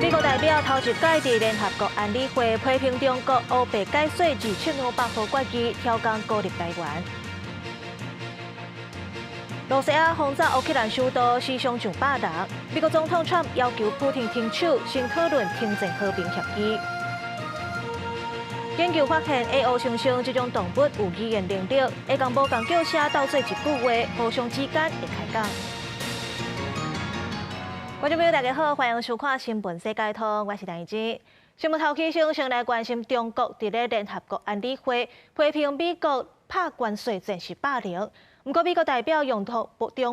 美國代表頭一擺佇聯合國安理會批評中國烏白解說2758號決議，挑工孤立台灣。露西亞轟炸烏克蘭首都，死傷上百人。美國總統川普要求普廷停手，先討論停戰和平協議。研究發現，黑烏猩猩這種動物有語言能力，會共無仝叫聲鬥做一句話，互相之間會開講。觀眾朋友，大家好，歡迎收看《新聞世界通》，我是陳怡之。新聞頭起先，先來關心中國佇咧聯合國安理會批評美國拍關稅戰是霸凌。毋過美國代表用中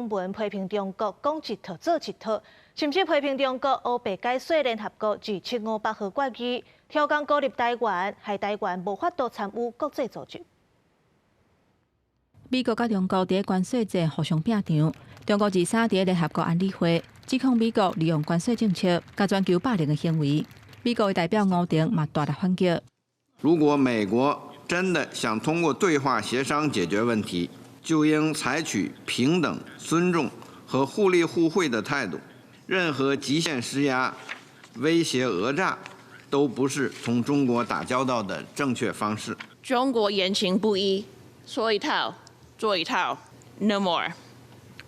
文批評中國講一套做一套，甚至批評中國烏白解說聯合國2758號決議，挑工孤立台灣，害台灣無法度參與國際組織。美國佮中國佇關稅戰互相拚場，中國二三佇聯合國安理會指控美國利用關稅政策，佮全球霸凌的行為。美國的代表吳婷嘛大力反擊。如果美國真的想通過對話協商解決問題，就應採取平等、尊重和互利互惠的態度。任何極限施壓、威脅、訛詐，都不是同中國打交道的正確方式。中國言行不一，說一套做一套，No more.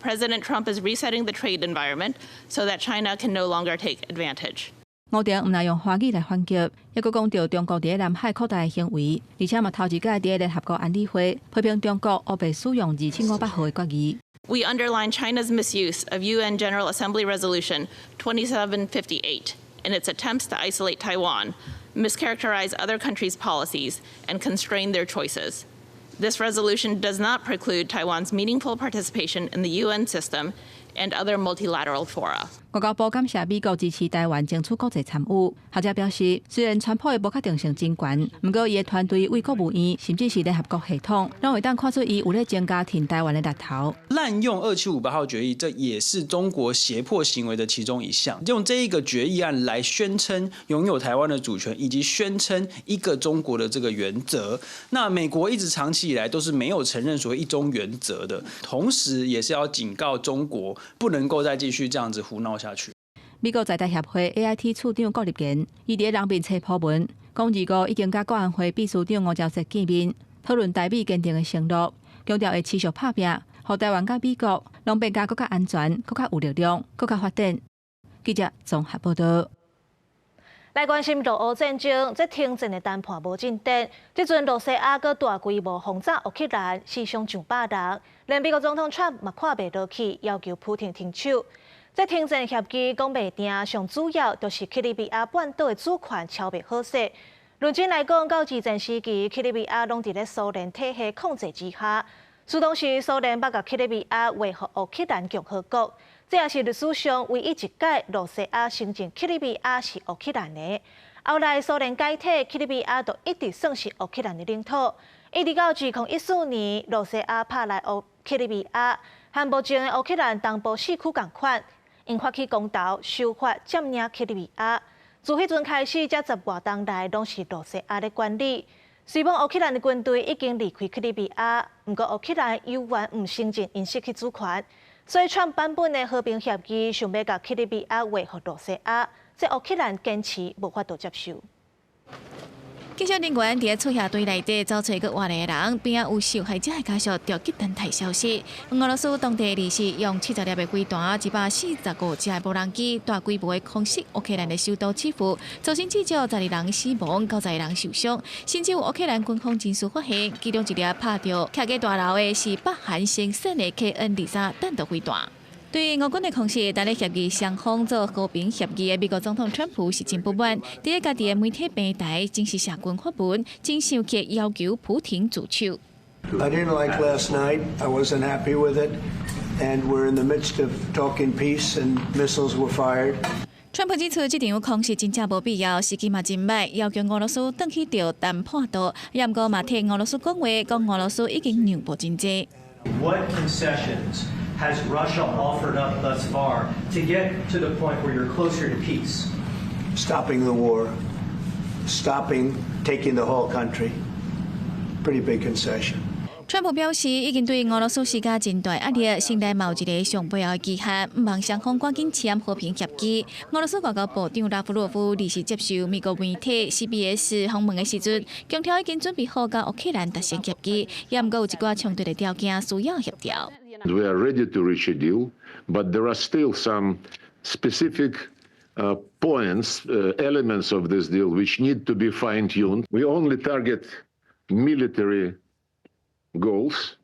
President Trump is resetting the trade environment so that China can no longer take advantage. 吳婷毋但用華語來反擊，猶閣講著中國佇南海擴大的行為，而且嘛頭一擺佇聯合國安理會批評中國烏白使用2758號的決議。 We underline China's misuse of UN General Assembly Resolution 2758 in its attempts to isolate Taiwan, mischaracterize other countries' policies, and constrain their choices. This resolution does not preclude Taiwan's meaningful participation in the UN system and other multilateral fora. 外交部感謝美國支持台灣爭取國際參與。學者表示，雖然川普的無確定性真懸，毋過伊的團隊對國務院，甚至是聯合國系統，攏會當看出伊有咧增加挺台灣的力頭。濫用2758號決議，這也是中國脅迫行為的其中一項。用這一個決議案來宣稱擁有台灣的主權，以及宣稱一個中國的這個原則。那美國一直長期以來都是沒有承認所謂一中原則的，同時也是要警告中國，不能夠再繼續這樣子胡鬧下去。美國在台協會 AIT 處長郭立堅，伊佇人面冊 po 文，講25已經佮國安會秘書長吳釗燮見面，討論台美堅定的承諾，強調會持續拍拚，予台灣佮美國攏變甲閣較安全、閣較有力量、閣較發展。記者綜合報道。來關心俄烏戰爭，這停戰的談判無進展。這陣露西亞閣大規模轟炸烏克蘭，死傷上百人，連美國總統川普嘛看袂落去，要求普廷停手。這停戰協議講袂定，上主要就是克里米亞半島的主權敲袂好勢。論真來講，到二戰時期，克里米亞攏佇咧蘇聯體系控制之下。自當時蘇聯欲共克里米亞劃予烏克蘭共和國，這也是歷史上唯一一擺露西亞承認克里米亞是烏克蘭的。後來蘇聯解體，克里米亞就一直算是烏克蘭的領土。一直到2014年，露西亞拍來烏克里米亞，和目前的烏克蘭東部四區仝款，𪜶發起公投，修法佔領克里米亞。自彼陣開始，這十外冬來攏是露西亞咧管理。雖罔烏克蘭的軍隊已經離開克里米亞，毋過烏克蘭猶原毋承認𪜶失去主權，所以川普版本的和平協議想欲共克里米亞劃予露西亞，這烏克蘭堅持無法度接受。警察人員佇厝遐堆內底走揣閣活的人，邊仔有受害者的家屬著急等待消息。俄羅斯當地二四用70粒的飛彈、145隻的無人機，大規模的空襲烏克蘭的首都基輔，造成至少12人死亡、90人受傷。甚至有烏克蘭軍方人士發現，其中一粒拍著徛在大樓的是北韓生產的 KN-23彈道飛彈。對俄軍的空襲，佇咧協議雙方做和平協議的美國總統川普是真不滿，佇家己的媒體平台正式社群發文，真生氣要求普廷住手。 I didn't like last night. I wasn't happy with it. And we're in the midst of talking peace, and missiles were fired. 川普指出，這場空襲真正無必要，時機嘛真䆀，要求俄羅斯轉去著談判桌，也毋過嘛替俄羅斯講話，講俄羅斯已經讓步真濟。 What concessions has Russia offered up thus far to get to the point where you're closer to peace? Stopping the war, stopping taking the whole country. Pretty big concession. 川普表示，已經對俄羅斯施加真大壓力，先來嘛有一个上背後的期限，毋望雙方趕緊簽和平協議。俄羅斯外交部長拉夫洛夫二時接受美國媒體 CBS 訪問的時陣，強調已經準備好佮烏克蘭達成協議，也毋過有一寡衝突的條件需要協調。 We are ready to reach a deal, but there are still some specific points, elements of this deal which need to be fine-tuned. We only target military goals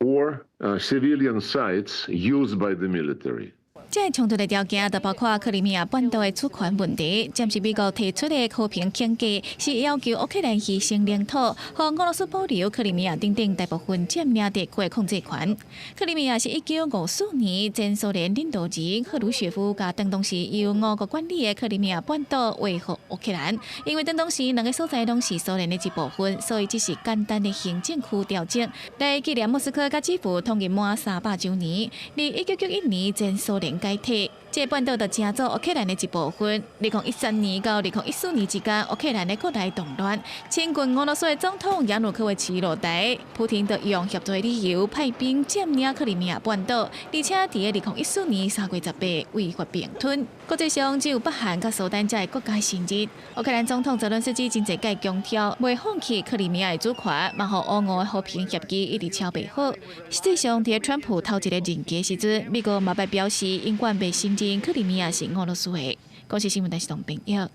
or civilian sites used by the military. 這个衝突的條件，就包括克里米亞半島的主權問題。暫時美國提出的和平傾價，是要求烏克蘭犧牲領土，予俄羅斯保留克里米亞等等大部分佔領地區的控制權。克里米亞是1954年前蘇聯領導人赫魯雪夫共當時由俄國管理的克里米亞半島劃予烏克蘭，因為當時兩个所在攏是蘇聯的一部分，所以只是簡單的行政區調整。來紀念莫斯科佮基輔統一滿300週年。佇1991年前蘇聯解體，這个半島就成做烏克蘭的一部分。2013年到2014年之間，烏克蘭的國內動亂，親近俄羅斯的總統亞努科維奇落台，普廷就用協助的理由派兵佔領克里米亞半島，而且佇2014年3月18違法併吞。國際上只有北韓佮蘇丹才會國家承認。烏克蘭總統澤倫斯基真濟擺強調，袂放棄克里米亞的主權，嘛予烏俄和平協議一直敲袂好。實際上，佇川普頭一个任期時陣，美國嘛捌表示，永遠袂承認克里米亞是俄羅斯的。公視新聞台是董編譯。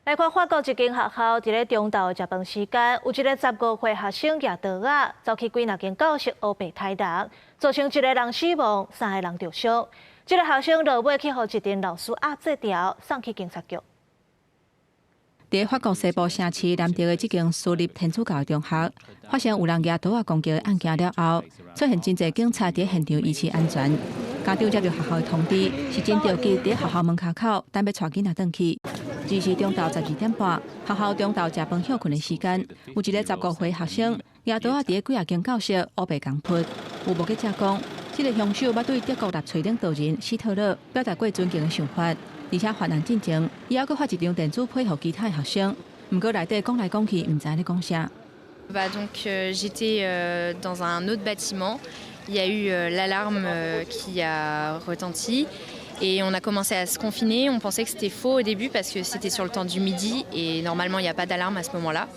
來看法國一間學校，佇咧中晝食飯時間，有一个15歲學生舉刀仔，走去幾若間教室烏白刣人，造成一个人死亡，三个人著傷。這个學生落尾去予一陣老師壓制牢，送去警察局。佇法國西部城市南德的這間私立天主教中學，發生有人舉刀仔攻擊的案件了後，出現真濟警察佇現場維持安全。家長接到學校的通知，是真著急佇學校門跤口等欲帶囡仔轉去。這是中晝12點半，學校中晝食飯歇睏的時間，有一个15歲學生舉刀仔佇幾若間教室烏白共潑。有目擊者講，這个兇手捌對德國納粹領導人希特勒表達過尊敬的想法，而且犯案進前，伊猶閣發一張電子批予其他的學生。毋過內底講來講去，毋知咧講啥。 Bah donc j'étais dans un autre bâtiment. Il y a eu l'alarme qui a retenti et on a commencé à se confiner. On pensait que c'était faux au début parce que c'était sur le temps du midi et normalement il n'y a pas d'alarme à ce moment-là.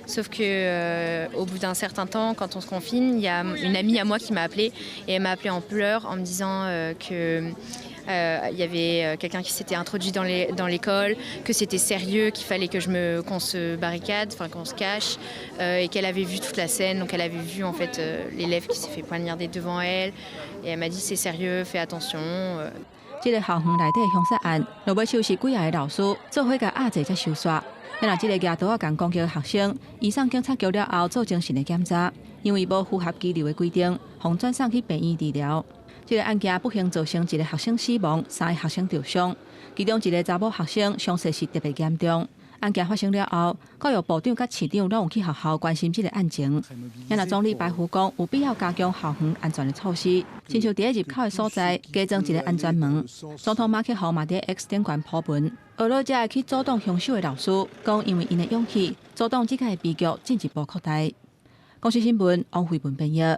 Sauf que au bout d'un certain temps, quand on se confine, il y a une amie à moi qui m'a appelée et elle m'a appelée en pleurs en me disant que il y avait quelqu'un qui s'était introduit dans l'école, que c'était sérieux, qu'il fallait qu'on se barricade, enfin qu'on se cache, et qu'elle avait vu toute la scène. Donc elle avait vu en fait l'élève qui s'est fait poignarder devant elle, et elle m'a dit: c'est sérieux, fais attention. 這个校園內底兇殺案，落尾手是幾个老師做伙共壓制才收煞。若這个舉刀仔共攻擊的學生，移送警察局了後做精神的檢查，因為無符合羈留的規定，予轉送去病院治療。這个案件不幸造成一个學生死亡，三个學生著傷，其中一个查某學生傷勢是特別嚴重。案件發生了後，教育部長佮市長攏有去學校關心這个案情。若總理白胡講，有必要加強校園安全的措施，親像佇咧入口的所在加裝一个安全門。總統馬克宏嘛佇 X 頂懸 po 文，呵咾這个去阻擋兇手的老師，講因為𪜶的勇氣，阻擋這個悲劇進一步擴大。公視新聞王慧文編譯。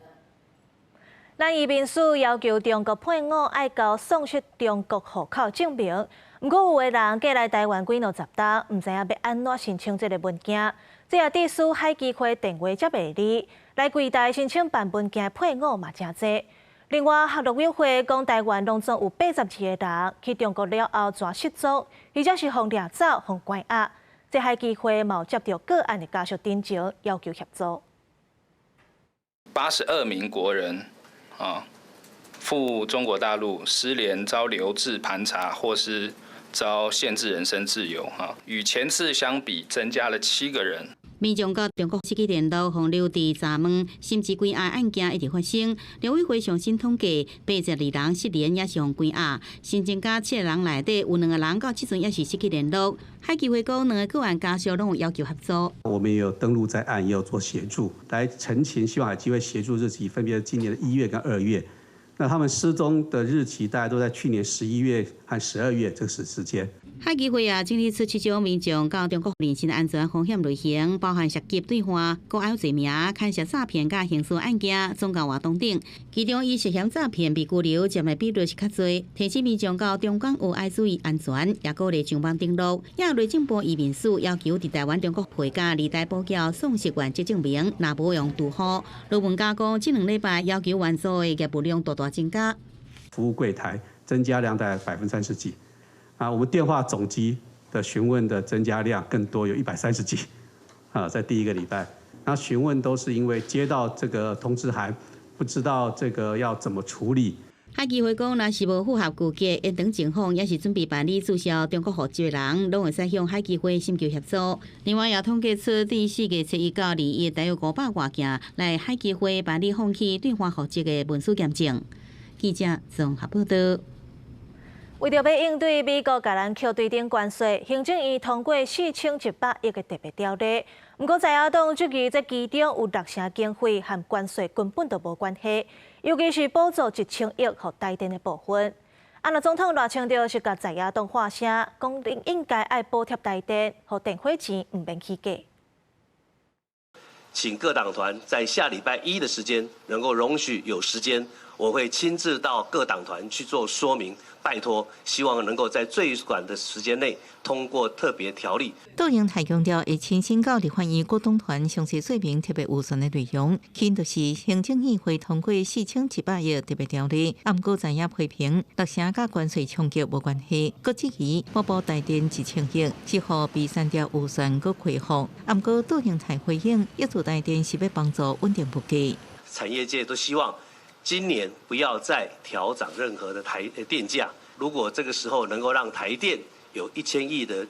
咱移民署要求中國配偶愛交喪失中國戶口證明，毋過有的人過來台灣幾兩十冬，毋知影欲按怎申請這个文件。這也致使海基會電話接袂離，來櫃台申請辦文件的配偶嘛誠濟。另外，陸委會講台灣攏總有82個人去中國了後轉失蹤，或者是予掠走、予關押。這海基會嘛有接著個案的家屬陳情，要求協助。 82名國人啊，赴中國大陸失聯、遭留置盤查或是遭限制人身自由，哈，與前次相比增加了7個人。民眾佮中國失去聯絡，予留置查問，甚至關押案件一直發生。陸委會上新統計，82人失聯，抑是予關押，新增加7個人內底有2個人到這陣猶是失去聯絡。海基會講，兩個個案家屬攏有要求合作。我們也有登錄在案，也有做協助來陳情，希望海基會協助日期分別是今年的1月跟2月。那他們失蹤的日期大概都在去年11月和12月這個時間。海基會也整理出七種民眾到中國人身安全風險類型，包含涉及兌換、國安罪名、牽涉詐騙佮刑事案件、宗教活動等。其中以涉嫌詐騙被拘留佔的比率是較濟。提醒民眾到中國學愛注意安全，也鼓勵上網登錄。也內政部移民署要求佇台灣中國配佮離台保僑送實願這證明，若無用拄好。盧文嘉講，這兩禮拜要求援助的業務量大大增加。服務櫃檯增加量大概30%幾。啊，我們電話總機的詢問的增加量更多，有130幾，啊，在第一個禮拜，那詢問都是因為接到這個通知函，不知道這個要怎麼處理。海基會講，若是無符合資格，延長情況，也是準備辦理註銷中國戶籍的人，攏會使向海基會尋求協助。另外，也統計出佇4月7日到21，大約500外件來海基會辦理放棄兌換戶籍的文書驗證。記者綜合報道。為著欲應對美國共咱扣對等關稅，行政院通過4100億的特別條例。毋過在野黨質疑，這其中有六成經費和關稅根本就無關係，尤其是補助1000億予台電的部分。啊，若總統賴清德是共在野黨喊聲，講恁應該愛補貼台電，予電火錢毋免起價。請各黨團在下禮拜一的時間，能夠容許有時間，我會親自到各黨團去做說明。拜託，希望能夠在最短的時間內通過特別條例。杜英台強調，會親身到立法院各黨團詳細說明特別預算的內容，起因就是行政院會通過4100億特別條例，毋過在野批評六成佮關稅衝擊無關係，閣質疑補助台電1000億是予被刪掉預算閣恢復。毋過杜英台回應，挹注台電是欲幫助穩定物價。產業界都希望今年不要再調漲任何的台電價。如果這個時候能夠讓台電有1000億的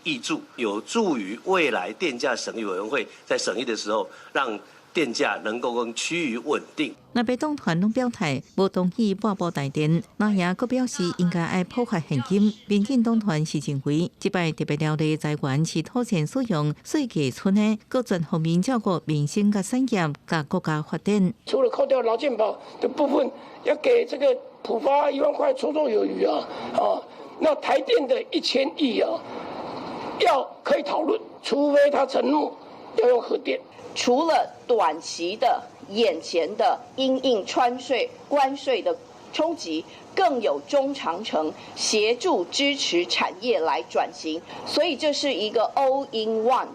挹注，有助於未來電價審議委員會在審議的時候，讓電價能夠更趨於穩定。若別黨團攏表態無同意撥補台電，藍營閣表示應該愛普發現金。民進黨團是認為，這擺特別條例財源是妥善使用稅計存的，閣全方面照顧民生佮產業佮國家發展。除了扣掉勞健保的部分，要給這個普發1萬塊，綽綽有餘啊！啊，那台電的1000億啊，要可以討論，除非他承諾要用核電。除了短期的眼前的因應關稅關稅的衝擊，更有中長程協助支持產業來轉型，所以這是一個 all in one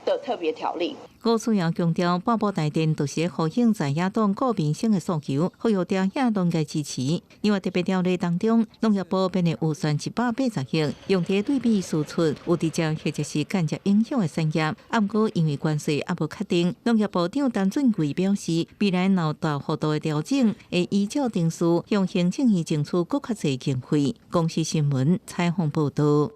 的特別條例。郭書瑤強調，撥補台電就是呼應在野黨顧民生的訴求，呼籲朝野攏該支持。另外特別條例當中，農業部編的預算180億，用佇對美輸出有直接或者是間接影響的產業。毋過因為關稅猶無確定，農業部長陳俊貴表示，未來若有大幅度的調整，會依照程序向行政院爭取閣較濟經費。公視新聞採訪報導。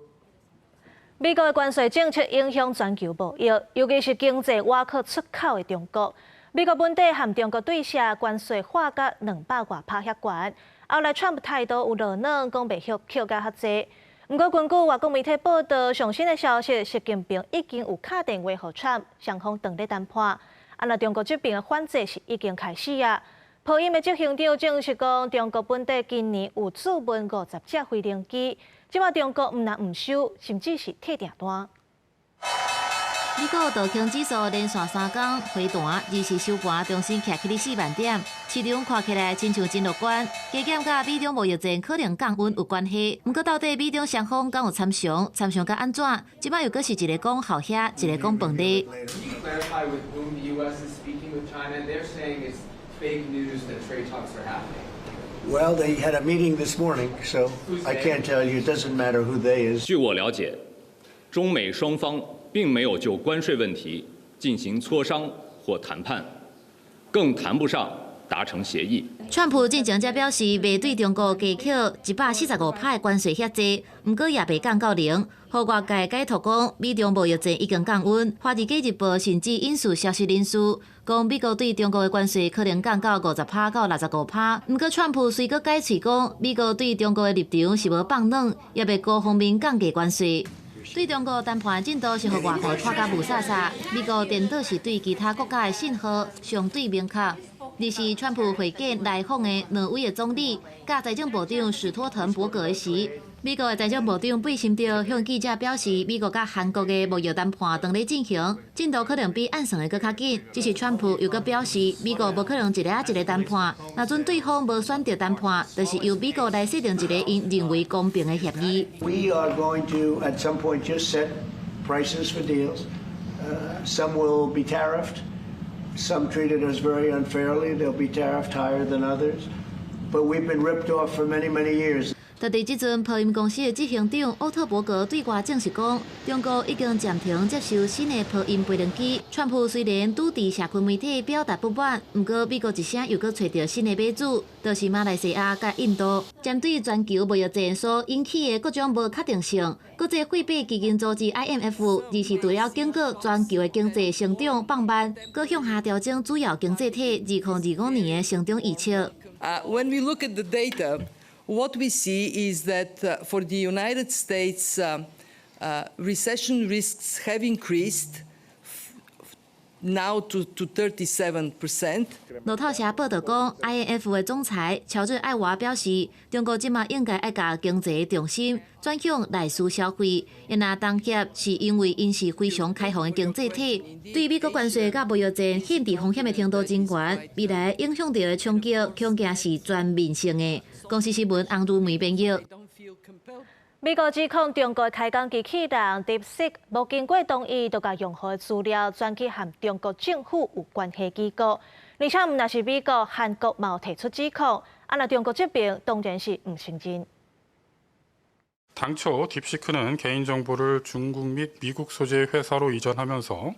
美國的關稅政策影響全球貿易，尤其是經濟倚靠出口的中國。美國本底和中國對射關稅畫甲200外趴遐懸，後來川普態度有落軟，講袂曉扣甲較濟。毋過根據外國媒體報道，上新的消息，習近平已經有敲電話予川普，雙方當咧談判。啊，若中國這邊的反制是已經開始啊。波音的執行長證實講，中國本底今年有注文50架飛行機。這擺中國毋但毋收，甚至是退訂單。美國道瓊指數連續3工回彈，二是收盤重新徛起咧4萬點，市場看起來親像真樂觀。加減佮美中貿易戰可能降溫有關係，毋過到底美中雙方敢有參詳？參詳甲按怎？這擺又閣是一个講鱟蝦，一个講飯粒。 Clarify with whom the U.S. is speaking with China. They're saying it's fake news that trade talks are happening. Well, they had a meeting this morning, so I can't tell you. It doesn't matter who they is. 據我了解，中美雙方並沒有就關稅問題進行磋商或談判，更談不上達成協議。川普進前才表示，袂對中國加扣145趴的關稅遐濟，毋過也袂降到零。予外界解讀講，美中貿易戰已經降溫。華爾街日報甚至引述消息人士講，美國對中國的關稅可能降到50趴到65趴。毋過川普隨閣改喙講，美國對中國的立場是無放軟，也袂高方面降低關稅。對中國談判進度是予外界看甲霧煞煞，美國顛倒是對其他國家的信號相對明確。二是川普會見來訪的挪威的總理，佮財政部長史托滕伯格時，美國的財政部長貝森特向記者表示，美國佮韓國的貿易談判當咧進行，進度可能比按算的閣較緊。只是川普又閣表示，美國無可能一个仔一个談判，若準對方無選擇談判，就是由美國來設定一個𪜶認為公平的協議。 We are going to at some point just set prices for deals. Some will be tariffed. Some treated us very unfairly. They'll be tariffed higher than others. But we've been ripped off for many, many years. 就佇這陣，波音公司的執行長奧特伯格對外證實講，中國已經暫停接受新的波音飛行機。川普雖然拄佇社群媒體表達不滿，毋過美國一聲又閣揣著新的買主，就是馬來西亞佮印度。針對全球貿易戰所引起的各種無確定性，國際貨幣基金組織 IMF 二是除了警告全球的經濟成長放慢，閣向下調整主要經濟體2025年的成長預測。 When we look at the data, what we see is that for the United States, recession risks have increased now to 37%. 路透社報導講，IMF 的總裁喬治艾娃表示，中國這馬應該愛共經濟重心轉向內需消費，𪜶若當協是因為𪜶是非常開放的經濟體，對美國關稅佮貿易戰限制風險的程度真懸，未來影響著的衝擊恐驚是全面性的。公視新聞洪如梅編譯。美國指控中國開講機器人 DeepSeek 無經過同意，就共用戶資料轉去和中國政府有關係機構，而且毋但是美國、韓國嘛有提出指控，啊，若中國這邊當然是毋承認。 당초 딥시크는 개인정보를 중국 및 미국 소재 회사로 이전하면서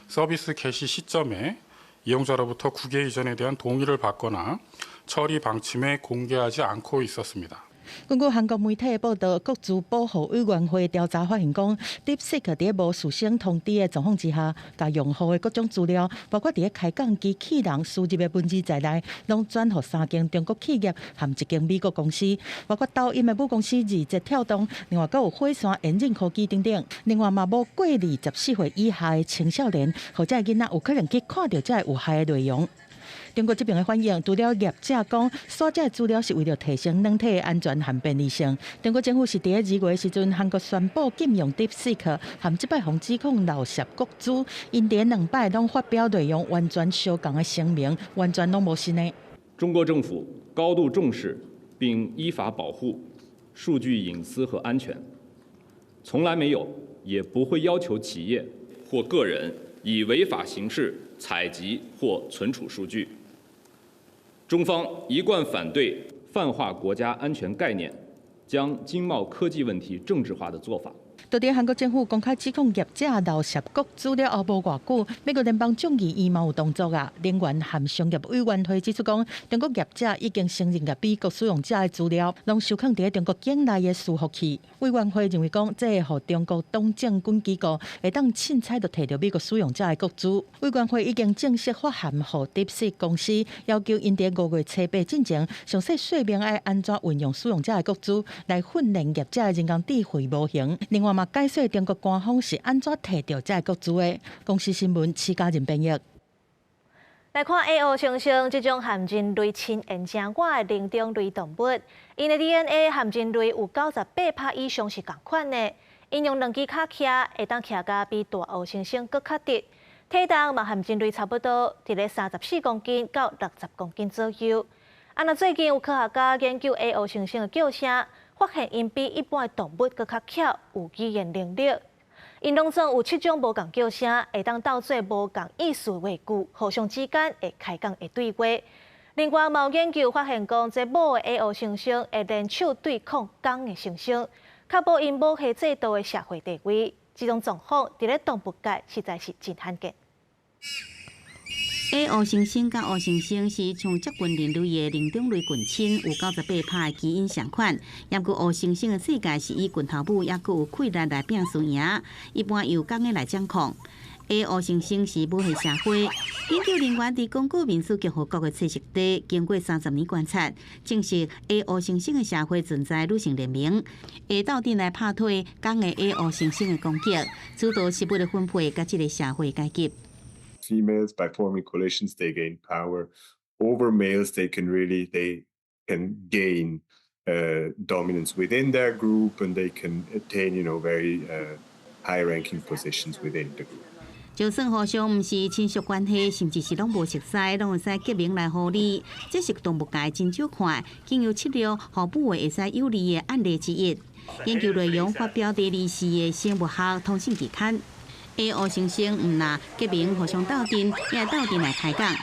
서비스 개시 시점에 이용자로부터 국외 이전에 대한 동의를 받거나 처리 방침에 공개하지 않고 있었습니다. 根據韓國媒體的報導，國資保護委員會調查發現，講 DeepSeek 佇無事先通知的狀況之下，共用戶的各種資料，包括佇咧開講機器人輸入的文字在內，攏轉予三間中國企業和一間美國公司，包括抖音的母公司字節跳動，另外閣有火山延進科技等等。另外嘛，無過24歲以下的青少年或者囡仔有可能去看著這个有害的內容。中國這邊的反應，除了業者講，刪這个資料是為了提升軟體的安全和便利性。中國政府是佇咧2月時陣，韓國宣布禁用 DeepSeek，和這擺予指控盜竊國資，𪜶佇兩擺攏發表內容完全相仝的聲明，完全攏無新的。中國政府高度重視並依法保護數據隱私和安全，從來沒有，也不會要求企業或個人以違法形式採集或存儲數據。中方一貫反對泛化國家安全概念，將經貿科技問題政治化的做法。到底韓國政府公開指控業者盜竊國資了後無偌久，美國聯邦眾議院嘛有動作啊，能源和商業委員會指出講，中國業者已經承認共美國使用者的資料，攏收囥佇中國境內的伺服器。委員會認為講，這會予中國黨政軍機構會當凊彩就提著美國使用者的個資。委員會已經正式發函予 DeepSeek 公司，要求𪜶佇5月初8進前，詳細說明愛按怎運用使用者的個資來訓練業者的人工智慧模型。另外嘛，解說中國官方是按怎提著這個個資的。公視新聞徐嘉仁編譯。來看矮黑猩猩這種和人類親緣誠倚的靈長類動物，𪜶的 DNA 和人類有98%以上是仝款的。𪜶用兩支跤徛，會當徛甲比大黑猩猩閣較直。體重嘛和人類差不多，佇咧34公斤到60公斤左右。啊，若最近有科學家研究矮黑猩猩的叫聲，發現𪜶比一般的動物閣較巧，有語言能力。𪜶攏總有七種無仝叫聲，會當鬥做無仝意思的話句，互相之間會開講會對話。另外，嘛有研究發現講，這母的矮黑猩猩會聯手對抗公的猩猩，確保𪜶母系制度的社會地位。這種狀況佇咧動物界實在是真罕見。矮黑猩猩佮黑猩猩是上接近人類的靈長類近親，有98%的基因相款。毋過黑猩猩的世界是以拳頭母抑閣有氣力來拼輸贏，一般由公的來掌控。矮黑猩猩是母系社會。研究人員佇剛果民主共和國的棲息地，經過30年觀察，證實矮黑猩猩的社會存在女性聯盟，會鬥陣來拍退公的矮黑猩猩的攻擊，主導食物的分配佮這个社會階級。 Females, by forming coalitions, they gain power over males. They can really they can gain Dominance within their group, and they can attain very high-ranking positions within the group. 就算互相毋是親屬關係，甚至是攏無熟似，攏會使結盟來護理，這是動物界真少看，經由策略互補的會使有利的案例之一。研究內容發表佇二四的生物學通訊期刊。A 烏猩猩毋若結盟互相鬥陣，也會鬥陣來開講。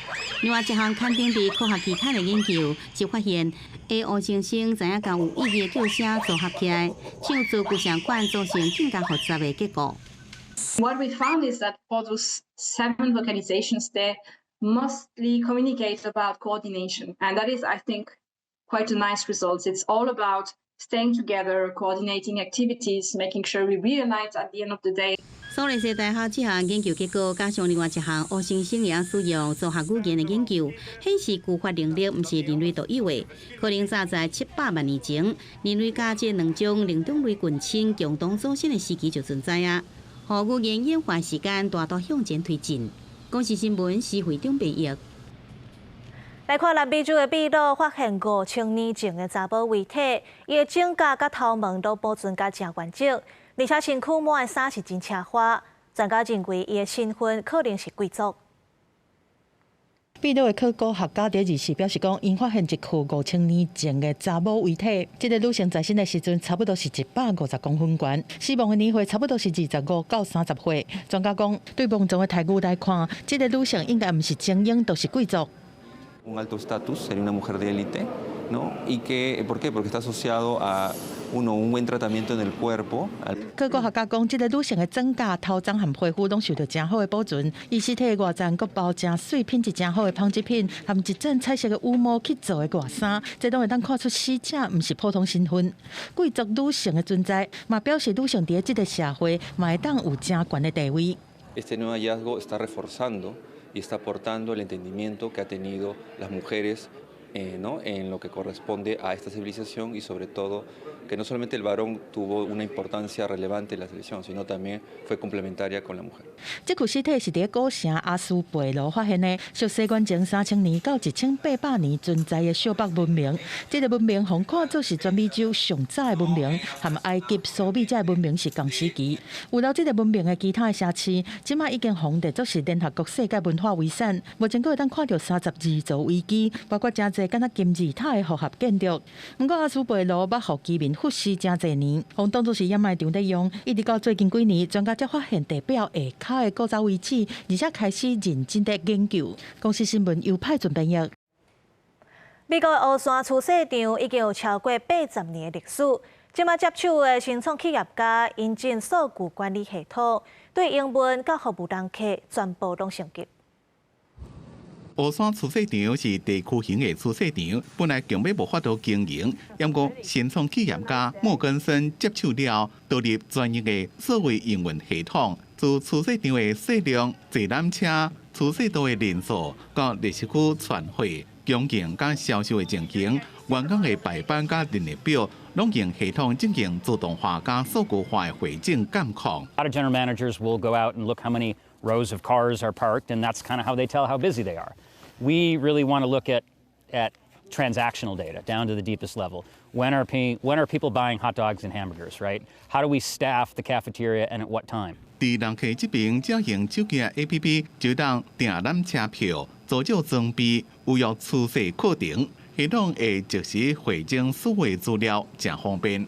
另外一項刊登佇科學期刊的研究，就發現 A 烏猩猩知影共有意義的叫聲組合起來，唱做具相款，造成更加複雜的結構。 What we found is that for those seven vocalizations, they mostly communicate about coordination. And that is, I think, quite a nice result. It's all about staying together, coordinating activities, making sure we reunite at the end of the day. 蘇黎世大學這項研究結果，加上另外一項烏猩猩也使用組合語言的研究，顯示句法能力毋是人類獨有的，可能早在700萬年前，人類佮這兩種靈長類近親共同祖先的時期就存在啊。予語言演化時間大大向前推進。公視新聞施惠中編譯。來看南美洲的秘魯發現5000年前的查某遺體，伊的指甲佮頭毛都保存甲誠完整，而且身軀抹的衫是真奢華。專家認為伊的身份可能是貴族。秘魯的考古學家佇24表示講，𪜶發現一具5000年前的查某遺體。這个女性在生的時陣，差不多是150公分懸，死亡的年歲差不多是25到30歲。專家講，對墓葬的待遇來看，這个女性應該毋是精英，就是貴族。 Un alto estatus, sería una mujer de élite, ¿no? Y que, ¿por qué? Porque está asociado a uno, un buen tratamiento en el cuerpo. 考古學家講，這个女性的指甲、頭鬃和皮膚攏受著誠好的保存，伊屍體的外層閣包誠媠、品質誠好的紡織品，和一陣彩色的羽毛去做的外衫，這攏會當看出死者毋是普通身份。貴族女性的存在，嘛表示女性佇這個社會嘛會當有誠懸的地位。 Este nuevo hallazgo está reforzando y está aportando el entendimiento que ha tenido las mujeres ¿no? en lo que corresponde a esta civilización y sobre todo que no solamente el varón tuvo una importancia relevante en la civilización, sino también fue complementaria con la mujer. 這具屍體是佇古城阿斯貝羅發現的，屬西元前3000年到1800年存在的小北文明。這个文明予看做是全美洲上早的文明，和埃及、蘇美這个文明是仝時期。有了這个文明的其他的城市，這馬已經予列做是聯合國世界文化遺產。目前閣會當看著32座遺跡，包括誠濟敢若金字塔的複合建築。毋過阿斯貝羅捌予居民忽視誠濟年，予當作是掩埋場咧用，一直到最近幾年，專家才發現地表下跤的古早遺址，而且開始認真的研究。公視新聞由派准編譯。美國烏山廚師場已經有超過80年的歷史，這馬接手的新創企業家引進數據管理系統，對營運佮服務人客全部攏升級。烏山廚師場是地區型的廚師場，本來強欲無法度經營，毋過新創企業家莫根森接手了，導入專業的數位營運系統，自廚師場的數量、坐纜車、廚師道的人數，到歷史區傳會、供應佮銷售的情形，員工的排班佮人力表，攏用系統進行自動化佮數據化的匯總監控。 A lot of general managers will go out and look how many rows of cars are parked, and that's kind of how they tell how busy they are. We really want to look at transactional data down to the deepest level. When are people buying hot dogs and hamburgers, right? How do we staff the cafeteria and at what time? 佇人客這邊，只用手機 APP 就當訂纜車票、租借裝備、預約廚師課程，系統會即時匯總所有資料，誠方便。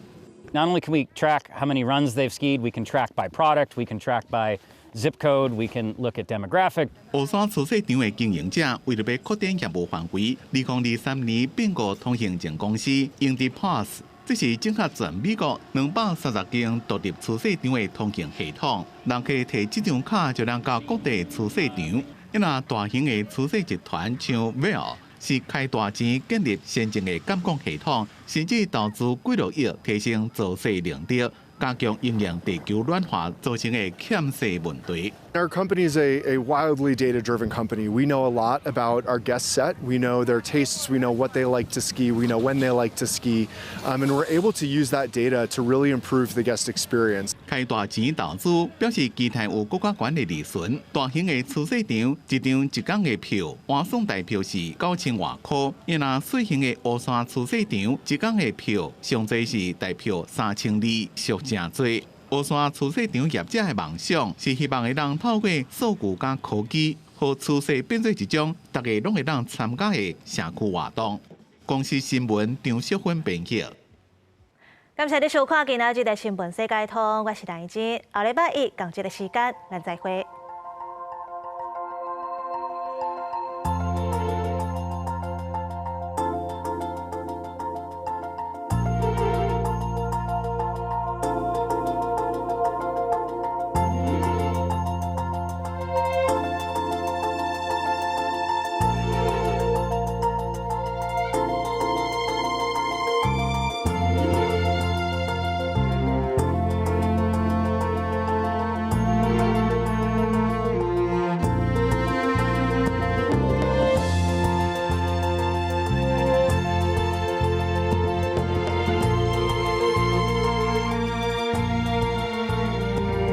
Not only can we track how many runs they've skied, we can track by product, we can track by zip code, we can look at demographic. 烏山廚師場的經營者為著欲擴展業務範圍，2023年併購通行證公司 Indy Pass，這是整合全美國230間獨立廚師場的通行系統。人客提這張卡就能到各地廚師場。若大型的廚師集團像 Vail 是開大錢建立先進的監控系統，甚至投資幾落億提升造勢能力。加強因應地球暖化造成的欠水問題。Our company is a wildly data-driven company. We know a lot about our guest set. We know their tastes. We know what they like to ski. We know when they like to ski. And we're able to use that data to really improve the guest experience. 開大錢投資表示期待有閣較懸的利潤。大型的雛勢場一張一工的票，換算台票是9000外箍；伊若細型的烏山雛勢場一工的票，上濟是台票3200，俗誠濟。烏山雛勢場業者的夢想是希望會當透過數據佮科技，予雛勢變做一種逐家攏會當參加的社區活動。公視新聞張淑芬編輯。感謝你收看今仔日的新聞世界通，我是陳怡之，後禮拜一仝這个時間，咱再會。